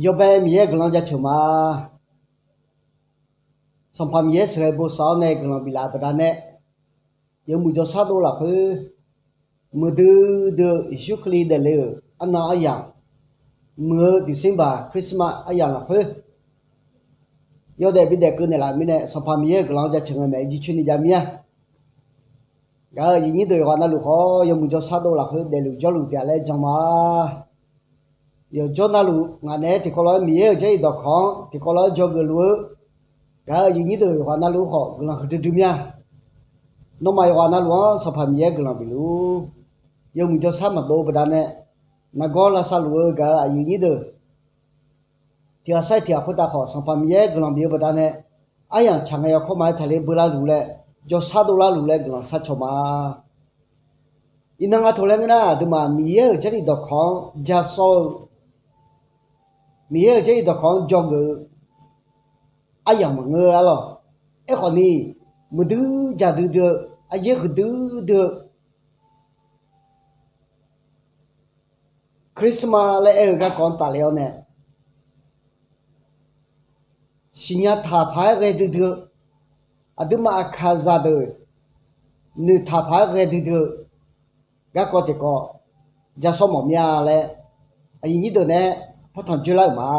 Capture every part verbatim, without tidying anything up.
Yawbae Miqyaer guiqlanq jaceuq ma. Sanqpaq Miqyaer sheuqghae bosav-awr nae guiqlanq biflaf-eu baqdanae, yawmuiq jawrshar dov lafkhoer, muiqdui dui-eu Yeqsur Kali daefle-euq arnan aryamq, muiq-eu December Christmas aryamq lafkhoer, yawdaef bidaef keuv naeqlaf-euq mirnae, Sanqpaq Miqyaer-euq guiqlanq jaceuq ngae maeq-aer jircoer ni jav mir-a. Gaq-euq aqyuif nyir deuq yawqghaq navluf khawf, yawmuiq jawrshar dov lafkhoer daefluf jawrluf taef-a laer jan ma. Yawqjawr navluf ngaq naeq-aer tiqkawv lof-aer Miqyaer-euq Jarlif dawqkawq-anr tiqkawv lof-aer dzawgeuf luf-eu, gaq-euq aqyuif nyir deuq yawqghaq navluf khawf guiqlanq huiqdui dui mir-a. Nawmaf yawqghaq navluf-anr Sanqpaq Miqyaer guiqlanq bifluf-ur. Yawmuiq jawrshar maqdov-eu baqdanae, nargawr lavsav luf-eu gaq-euq aqyuif nyir deuq, tiqghaq sar-iq tiqghaq khoertav khawf, Sanqpaq Miqyaer guiqlanq bif-eu baqdanae, aryamq tsaq ngae yawkawr ma-aer taqler beular luf laer, jawrshar dovlar luf laer guiqlanq sharcaw ma. Iqnan nga taq laer ngeur nar, aqduimaf Miqyaer-euq Jarlif dawqkawq-anr ja sawr-eu, Miqyaer-euq Jarlif dawqkawq-anr dzawgeuf-eu aryamq maqngeur-a lawq. Aerkhawf ni, muiqdui dzaqdui dui-eu, aryaer huiqdui dui-eu, Christmas laer aer-eu garkawv-anr tafler-awr nae, siqnya taq paq-aer ghae duidui-eu, aqduimaf aqkaqzaq deuq noeqtaq paq-aer ghae duidui-eu garkawv tiqkawv ja sawr mawf mir-a laer, aqyuif nyir deuq nae partanq dzoerlar-euq ma.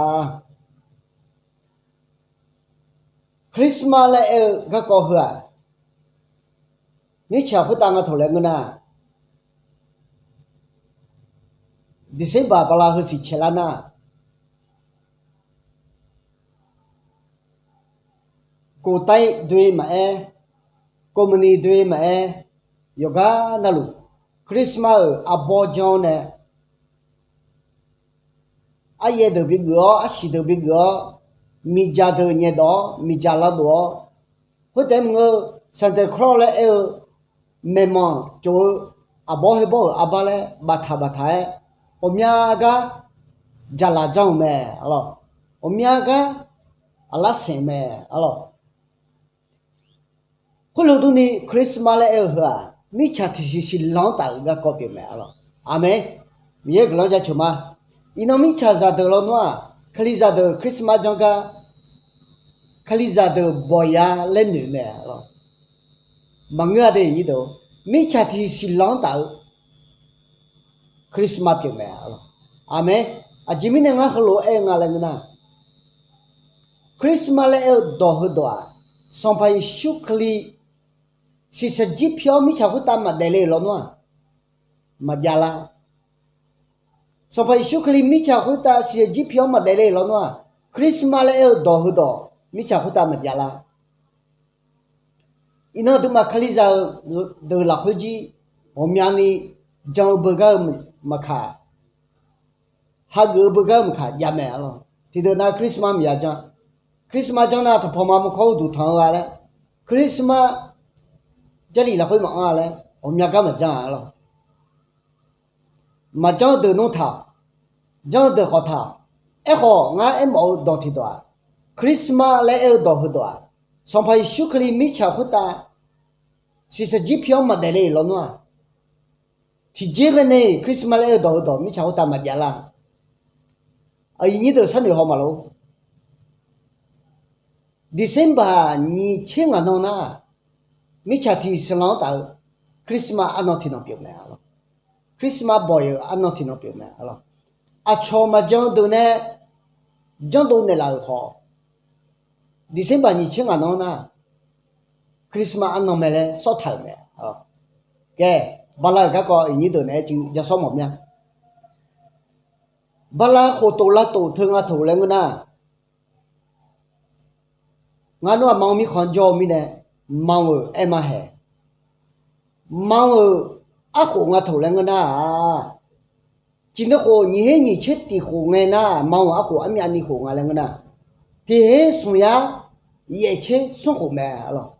Christmas laer aer-eu garkawv heu-aq, mirtsaq khoertav nga taq laer ngeur nar, December bala heusiq caeqlar nar, kof tair doe maqaer, kof maqni doe maqaer, yawqgar navluf Christmas-euq arbawr janr-awr nae, aryaer deuq bigeuf-awr, arsiq deuq bigeuf-awr, miqdzaq deuq nyaef dawf-awr, miqdzaq lavdof-awr, khoertaef maqngeur, Santa Claus laer aer-eu maeqmanq tsof-eu arbawr heubawr-euq arbar laer baftaq baftaq-aer, ghawqmya gar dzaqlaq janr-eu mae, a lawq. Ghawqmya gar aqlar saeq-eu mae, a lawq. Khoerlof durni Christmas laer aer-eu heu-aq, mirtsaq tiqsiq siqlanq-anr taf-euq garkawv pyeuf mae, a lawq. Aqmeq. Miqyaer guiqlanq jaceuq ma. Iqnan mirtsaqzaq deuq lawnmr-aq, Kalizaq deuq Christmas janr gar, Kalizaq deuq bawq ya laer noeq mae, a lawq. Maqngeur-a de, nyir deuq, mirtsaq tiqsiq siqlanq-anr taf-eu Christmas pyeuf mae, a lawq. Aqmeq. Aqjeq mirnae ngar heulof-aer aer-eu nga laer ngeur nar, Christmas laer aer-eu dawq heudawq-aq, Sanqpaq Yeqsur Kali shiqshaq jir pi-awr mirtsaq khoertav maqdaef le-euq lawnmr-aq, maqjav lar. Sanqpaq Yeqsur Kali mirtsaq khoertav shiqshaq jir pi-awr maqdaef le-euq lawnmr-aq, Christmas laer aer-eu dawq heudawq mirtsaq khoertav maqjav lar. Iqnan aqduimaf Kalizaq-eu deuq lafkhoer jir ghawqmyani jan-eu beugar-eu maqkaq, hageuf-eu beugar-eu maqkaq jav mae, a lawq. Tiqdeuq nav Christmas maqya janr. Christmas janr nar, taqpawq ma maqkawr uqduq tanq-eu gha laer, Christmas Jarlif lafkhoer maqanr-a laer ghawqmya gar maqjanr-a, a lawq. Maqjanr-eu deuq nmr taq, janr-eu deuq khawf taq. Aerkhawf, ngar aermawf-eu dawq tiqdawq-aq, Christmas laer aer-eu dawq heudawq-aq, Sanqpaq Yeqsur Kali mirtsaq khoertav shiqshaq jir pi-awr maqdaef le-euq lawnmr-aq, tiqjeq ghae nae-iq Christmas laer aer-eu dawq heudawq mirtsaq khoertav maqjav lar. Aqyuif nyir deuq sharnoeq haw maqlor. December nyiq tser ngaq nan nar, mirtsaq tiqsiq siqlanq-anr taf-eu Christmas arnan tiqnan pyeuf mae, a lawq. Christmas bawq-eu arnan tiqnan pyeuf mae, a lawq. Aqcawq maqjan-eu deuq nae janrdov naeqlaf-euq khawf, December nyiq tser ngaq nan nar, Christmas arnan mae laer sawr taq-euq mae, a lawq. Kae, bala-euq garkawv aqyuif nyir deuq naeq-aer cuiv ja sawr mawf mir-a. Bala khof tof lav tof teu nga taq laer ngeur nar, ngar nmr-aq ma-eu mirkhanq-anr jawr-eu mirnae, ma-euq aer ma haeq. Ma-euq arkhof nga taq laer ngeur nar-aq, ciqnuikhof nyiq her nyiq tser tiq khof ngae nar, ma-euq arkhof armyav ni khof nga laer ngeur nar, tiq her smq yar yaef tser smr khof mae, a lawq.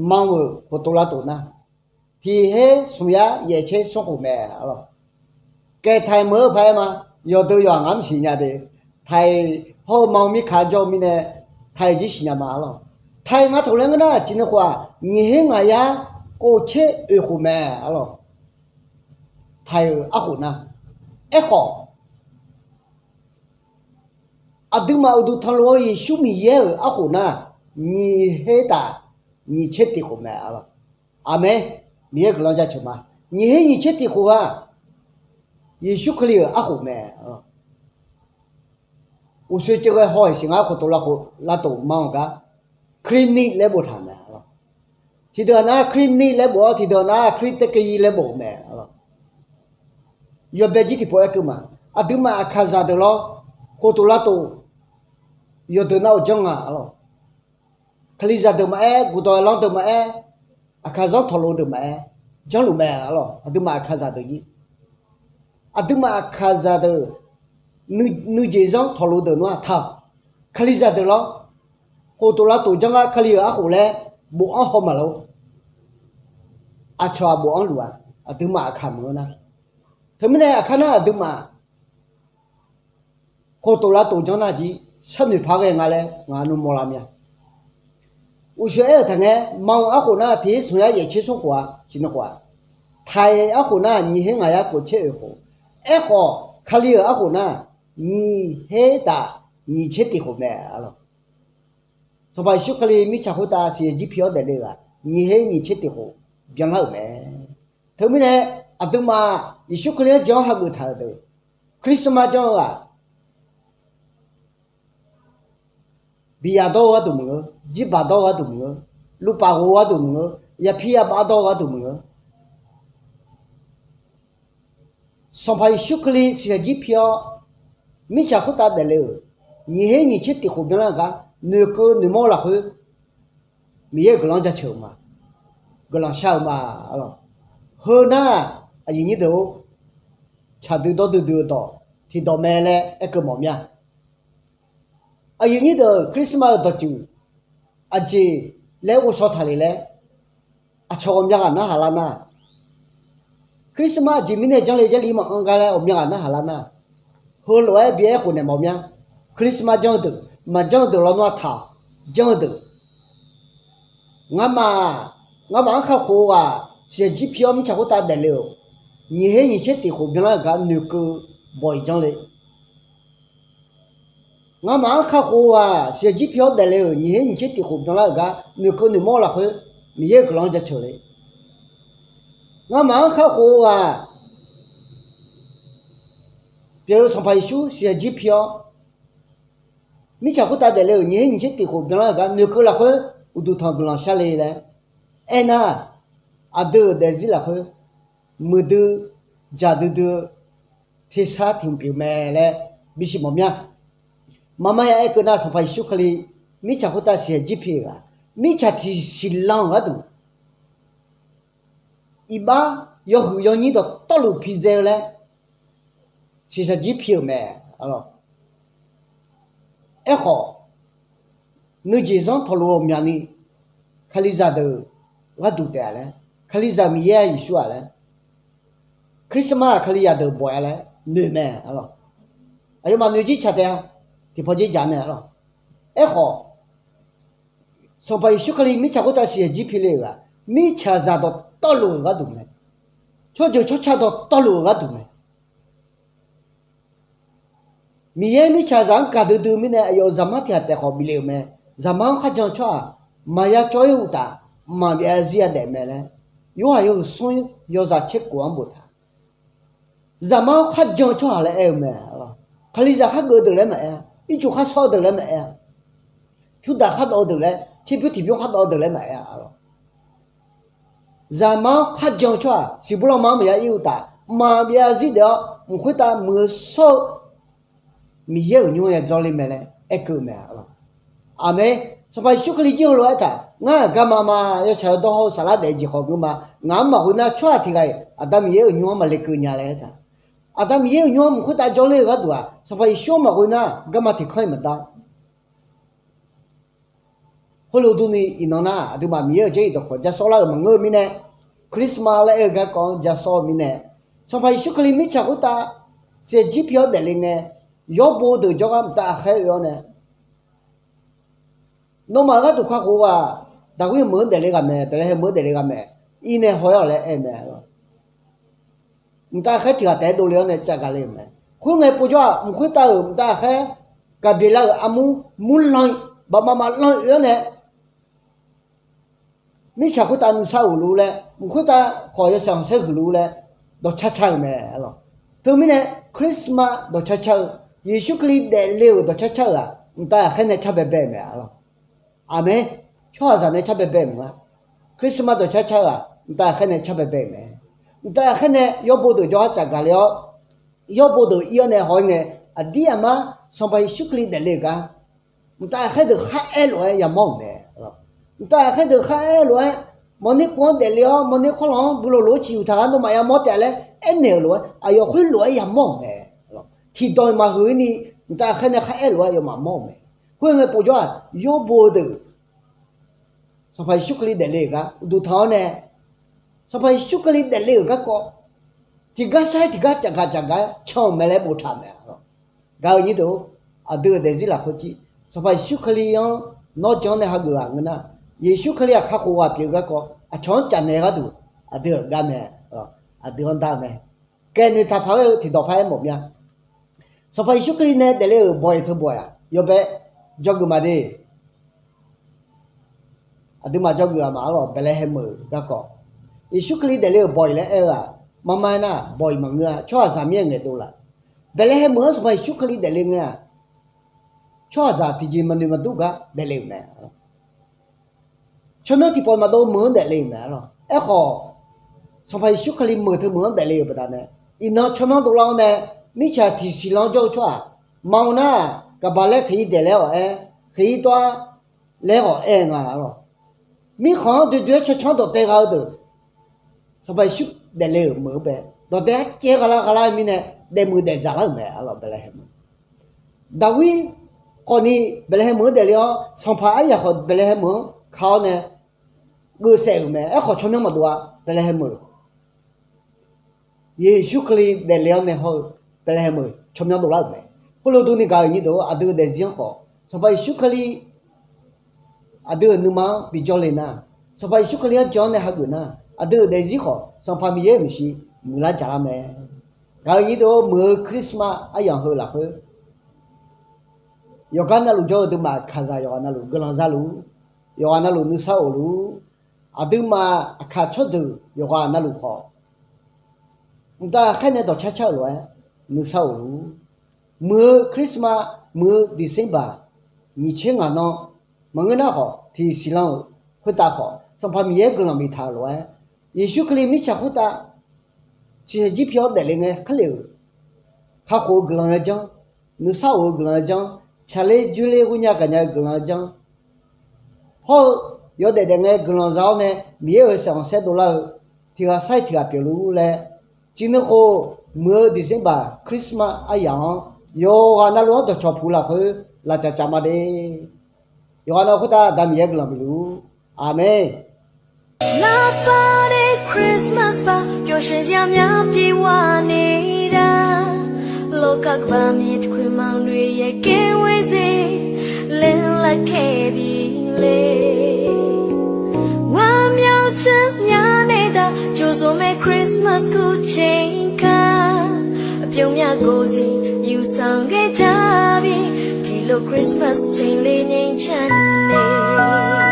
Ma-euq khof tof lav tof nar, tiq her smq yar yaef tser smr khof mae, a lawq. Kae, taiq meuq-eu paq-aer ma, yawqdeuq yawqha ngar maqsiq nya de. Taiq hawr-eu ma-eu mirkhanq-anr jawr-eu mirnae, taiq jir siqnya ma, a lawq. Taiq nga taq laer ngeur nar, ciqnuikhof-aq nyiq her ngaq yar kov tser oeq khof mae, a lawq. Taiq-euq arkhof nar, aerkhawf, Aqduimaf uqduq tanqluf-eu Yeqsur Miqyaer-euq arkhof nar, nyiq her taf nyiq tser tiq khof mae. Aqmeq. Miqyaer guiqlanq jaceuq ma. Nyiq her nyiq tser tiq khof-aq, Yeqsur Kali-euq arkhof mae. Uqshoe ceuv ghae haw-iq siq ngar khoftof lavtof ma-anr gar, คริสต์นิก laer boftaq mae. Tiqdeuq nar คริสต์นิก laer bof-awr, tiqdeuq nar คริสตกิริ laer bof-eu mae. Yawbae jir tiqpov aerkeuv ma. Aqduimaf aqkaqzaq deuq lawr, khoftof lavtof yawqdeuq nar-euq janr nga. Kalizaq deuq maqaer, guqdawq lanr deuq maqaer, aqkaqzanr tawqlof deuq maqaer, janrluf mae. Aqduimaf aqkaqzaq deuq jir, aqduimaf aqkaqzaq deuq nuijeq zanr tawqlof deuq nar-aq taq-awq. Kalizaq deuq lawr, khoftof lavtof janr gar Kali-euq arkhof laer bof-anr haw maqlor. Aqcawq-aq bof-anr luf-a. Aqduimaf aqkaq meuq-eu nar, teumirnae aqkar nar aqduimaf khoftof lavtof janr nar jir sharnoeq par ghae nga laer ngaq nuimawr lar mir-a. Uqshoe aer-euq taqngae, ma-euq arkhof nar tiq her smq yar yaeq tser smr khof-a, tiqnan khof-a, taq-euq arkhof nar nyiq her ngaq yar khof tser oeq khof. Aerkhawf, Kali-euq arkhof nar nyiq her taf nyiq tser tiq khof mae. Sanqpaq Yeqsur Kali mirtsaq khoertav siqyaq jir pi-awr daefle-euq-aq, nyiq her nyiq tser tiq khof byanlar-euq mae. Teumirnae, aqduimaf Yeqsur Kali-anr jan-awr hageuf taq-euq deuq, Christmas janr-eu-aq, biqyaq dawr-eu gharduq maqngeur, jirbaq dawr-eu gharduq maqngeur, luvpaf ghof-eu gharduq maqngeur, yapir yabav dawr-eu gharduq maqngeur. Sanqpaq Yeqsur Kali siqyaq jir pi-awr, mirtsaq khoertav daefle-euq nyiq her nyiq tser tiq khof byanlar-eu gar noeqkeuv noeqmawr-eu lafkhoer, Miqyaer-euq guiqlanq-anr jaceuq-euq ma, guiqlanq shar-eu ma. Heu nar, aqyuif nyir deuq-or, tsaq duidawr duidui-eu dawq tiqdawq mae laer aerkeuv mawf mir-a. Aqyuif nyir deuq Christmas-euq dawqtsuif aqjeq laer ghovshaw taqle laer aqcawq ghawqmya ghaq narhaq lar nar, Christmas aqjeq mirnae janrle Jarlif maqanr gar laer ghawqmya ghaq narhaq lar nar, heulof-aer byaer khof naeq mawf mir-a. Christmas janr-eu deuq, maqjanr-eu deuq lawnmr-aq taq-awq. Janr-eu deuq, ngamaf, ngamaf-anr kakhof-eu ghaq siqyaq jir pi-awr mirtsaq khoertav daefle-euq nyiq her nyiq tser tiq khof byanlar-euq gar noeqkeuv bawq-iq janr le. Ngamaf-anr kakhof-eu ghaq siqyaq jir pi-awr daefle-euq nyiq her nyiq tser tiq khof byanlar-euq gar noeqkeuv noeqmawr-eu lafkhoer, Miqyaer-euq guiqlanq-anr jaceuq le. Ngamaf-anr kakhof-eu ghaq pyeuf-eu Sanqpaq Yeqsur siqyaq jir pi-awr, mirtsaq khoertav daefle-euq nyiq her nyiq tser tiq khof byanlar-euq gar noeqkeuv lafkhoer uqduq tanq guiqlanq shar le laer aernar, aqdui-euq daefzir lafkhoer muiqdui jaqdui dui-eu tersar tiq hmq pyeuf mae laer bisiq mawf mir-a. Maqmar ya aerkeuv nar, Sanqpaq Yeqsur Kali mirtsaq khoertav siqyaq jir pi-euq ghaq, mirtsaq tiqsiq lan-euq gharduq iqbax yawhuiq yawnyir dawqtawvluf pidzae-eu laer siqsaq jir pi-euq mae. Aerkhawf, nuijeq zanr tawqlof-eu ghawqmyani Kalizaq deuq gharduq taef-a laer, Kalizaq Miqyaer-a Yeqsur-aq laer, Christmas-aq Kalizaq deuq bawq-a laer noeq mae. Aqyawfmaf noeq jir tsaq taef-a, tiqpaw jir jaq nae-a lawq. Aerkhawf, Sanqpaq Yeqsur Kali mirtsaq khoertav siqyaq jir pi le-euq-aq, mirtsaqzaq dawqtawvluf-euq gharduq mae. Tsawrjeuq tsawrca dawqtawvluf-euq gharduq mae. Miqyaer mirtsaqzaq-anr gaqdui dui mirnae aqyawf-euq zaqmar tiq ghaq taef khawf bif le-euq mae. Zaqmar-anr kharjan-eu tsawrhaq maqya cawv-ir uqtaf, mqmaq byav zarzir yadaef mae laer, Yorhaq yawhuiq smr yawzaq tser kof-anr boftaq. Zaqmar-anr kharjan-eu tsawrhaq laer aer-eu mae. Kalizaq khargeuf deuq laer maqaer-a. Ircuf kharshawr-eu deuq laer maqaer-a. Pyurdaq khardawv-eu deuq laer, tserbymr tiqbymr khardawv-eu deuq laer maqaer-a. Zaqmar-anr kharjan-eu tsawrhaq siqbur lanma-anr maqya ir uqtaf, mqmaq byav zarzir daef-awr mq khoertav muiq-eu shawr-eu Miqyaer-euq nymr-anr ya dzawrler mae laer aerkeuv-eu mae. Aqmeq. Sanqpaq Yeqsur Kali jir heulof-aer aertaq, ngar-aq garma ma, yawtsaq yawdawr hawr-eu saflar daef-eu jeq khawf ngeur ma. Ngaq-anr maqghoe nar tsawrhaq tiq ghaq-iq Aqda Miqyaer-euq nymr-anr maqle keuv nya laer aertaq. Aqda Miqyaer-euq nymr-anr mq khoertav jawrler-eu gharduq-aq, Sanqpaq Yeqsur-anr maqghoe nar garma tiq kanr-iq maqdar. Khoerlof durni iqnan nar, aqduimaf Miqyaer-euq jarlif dawqkawq ja sawrlar-euq maqngeur-eu mirnae, Christmas laer aer-eu garkawv-anr ja sawr-eu mirnae, Sanqpaq Yeqsur Kali mirtsaq khoertav siqyaq jir pi-awr daefle ngae, yawr bo deuq jawrgar mqtav ghaqkhaer oe-awr nae, nawmaf gharduq kakhof-eu ghaq, daqghoer meuq-anr daefle ghaq mae, Baeqlaeqhaeq meuq-anr daefle ghaq mae, ir nae haw-aer-awq laer aer-eu mae. Mqtav ghaqkhaer tiq ghaq taef-aer dovle-awr nae cav gaq le-euq mae. Khoerngae povjawr-aq, mq khoertav-euq mqtav ghaqkhaer gaqbyeq lar-euq armur murlan-iq, baqmaf maqlan-iq oe-awr nae, mirtsaq khoertav nuisar uq luf laer, mq khoertav khawf yawshaef khanqsaer huiq luf laer, dawqcar car-euq mae. Teumirnae, Christmas dawqcar car-eu, Yeqsur Kali daefle-euq dawqcar car-euq-aq, mqtav ghaqkhaer nae car baebae-euq mae. Aqmeq. Tsawrhaqzaq nae car baebae maqnga. Christmas dawqcar car-eu-aq, mqtav ghaqkhaer nae car baebae-euq mae. Mqtav ghaqkhaer nae yawbo deuq jawrgar tsafgaq le-awr, yawbo deuq ir-awr nae haw-ir ngae, aqdir aqmar Sanqpaq Yeqsur Kali daefle-euq gar, mqtav ghaqkhaer deuq kharaer lof-aer yamawr-euq mae. Mqtav ghaqkhaer deuq kharaer lof-aer, mawrner kov-anr daefle-awr, mawrner khawrlawq-anr builof lof-aer ciq uqtaq gar nawmaf yamawr taef-a laer aernaeq-euq lof-aer, aqyawf khoerlof-aer yamawr-euq mae. Tiqdawq maqhuiq-ir ni, mqtav ghaqkhaer nae kharaer lof-aer aqyawfmaf mawr-euq mae. Khoerngae povjawr-aq, yawbo deuq Sanqpaq Yeqsur Kali daefle-euq gar uqduq tanq-awr nae, Sanqpaq Yeqsur Kali daefle-euq garkawv, tiqgar sar-aer tiqgar cafgaq cafgaq-aer can-euq mae laer boftaq-euq mae. Gaq-euq nyir deuq-or, aqdui-euq daefzir lafkhoer jir, Sanqpaq Yeqsur Kali-anr nawr jan-awr nae hageuf-aq ngeur nar, Yeqsur Kali-aq kakhof ghaq pyeuf-eu garkawv aqcawq-anr caf naeq gharduq aqdui-euq gar mae. Aqdui-anr dar-eu mae. Kaeqnoeq taqpaq ghae-eu tiqdawq paq-aer mawf mya. Sanqpaq Yeqsur Kali nae daefle-euq bawq-iq teu bawq-iq-aq, yawbae jawrgeuf maqde. Aqduimaf jawrgeuf-aq maqar lawq, Baeqlaeqhaeq meuq garkawv. Yeqsur Kali daefle-euq bawq-iq laer aer-eu-aq, marma aernar, bawq-iq maqngeur-a, tsawrhaqzaq mir-aer ngaeqdov laf. Baeqlaeqhaeq meuq-anr Sanqpaq Yeqsur Kali daefle ngae-aq, tsawrhaqzaq tiqjeq maqnoeq maqdur gar daefle-euq mae. Tsawrmyanr tiqpawf maqdov meuq-anr daefle-euq mae lawq. Aerkhawf, Sanqpaq Yeqsur Kali meuq teu meuq-anr daefle-euq baqdanae, iqnan tsawrmyanr dovlar-awr nae, mirtsaq tiqsiq lan-anr jawr-eu tsawrhaq, ma-eu nar, Gaqbaq laer Kheqir daeq laer ghawq aer, Kheqir dawr-ar laer ghawq aer-eu nga lawq. Mirkhanq-anr doe doe-aer cancan-anr dawqdae gha-eu deuq, Sanqpaq Yeqsur daefle-euq meuq-eu bae, dawqdae-aer caev ghalar ghalar-eu mirnae, daefmuiq daefdzaq lar-euq mae lawq, Baeqlaeqhaeq meuq. Daqwir khawfni Baeqlaeqhaeq meuq-anr daefle-awr, sanqpaq aryaq khawf Baeqlaeqhaeq meuq-anr ka-awr nae geufsaef-euq mae. Aerkhawf tsawrmyanr maqdov-a, Baeqlaeqhaeq meuq. Yeqsur Kali daefle-awr nae hawr-eu Baeqlaeqhaeq meuq tsawrmyanr dovlar-euq mae. Khoerlof durni gaq-euq nyir deuq-or, aqdui-euq daefzir-anr khawf Sanqpaq Yeqsur Kali aqdui-euq nuima-anr bijawr le nar, Sanqpaq Yeqsur Kali-anr jan-awr nae hageuf nar, aqdui-euq daefzir khawf Sanqpaq Miqyaer-euq maeqshi muiqlar jaqlar mae. Gaq-euq nyir deuq-or, muiq-eu Christmas aryamq heu lafkhoer, yawqgar navluf jawr-eu duimaf kaqzaq yawqghaq navluf guiqlanq zaluf, yawqghaq navluf nuisar of luf, aqduimaf aqkaq tsawrjeuq yawqghaq navluf khawf, mqtav khaer nae dawqcar car-euq lof-aer nuisar of luf, muiq-eu Christmas, muiq-eu December nyiq tser ngaq nan maqngeur nar khawf, tiqsiq lan-euq khoertav khawf, Sanqpaq Miqyaer guiqlanq biftaq-euq lof-aer, Yeqsur Kali mirtsaq khoertav shiqshaq jir pi-awr daefle ngae kharlef-euq kakhof-eu guiqlanq-anr janr, nuisar of-eu guiqlanq-anr janr, tsaqler dzoerler ghoernya gaqnya-eu guiqlanq-anr janr, hawr-eu yawdaef daef ngae guiqlanq za-awr nae Miqyaer-euq saeqkhanqsaer dovlar-eu tiq ghaq sar-iq tiq ghaq pyeuf luf laer, ciqnuikhof muiq-eu December Christmas aryamq-anr yawqghaq navluf-anr dawqcawq puq lafkhoer laqcaf caf ma de. Yawqghaq navluf khoertav Aqda Miqyaer guiqlanq bif luf-ur. Aqmeq. Laqpaq de Christmas ba, pyeufshuif zir-a myar pi wa ni da. Lawrkaq kaqbaq mir teuqkhoeq maqloe yaer kae we ze, laer laf kae bi le. Ghawqmya teu myar nae da, jawrzo mae Christmas kuv cae-ir ka. Aqpyeuf myar gawqzir yusaq ngae ja bi, tiqlof Christmas cae le nyae ja nae.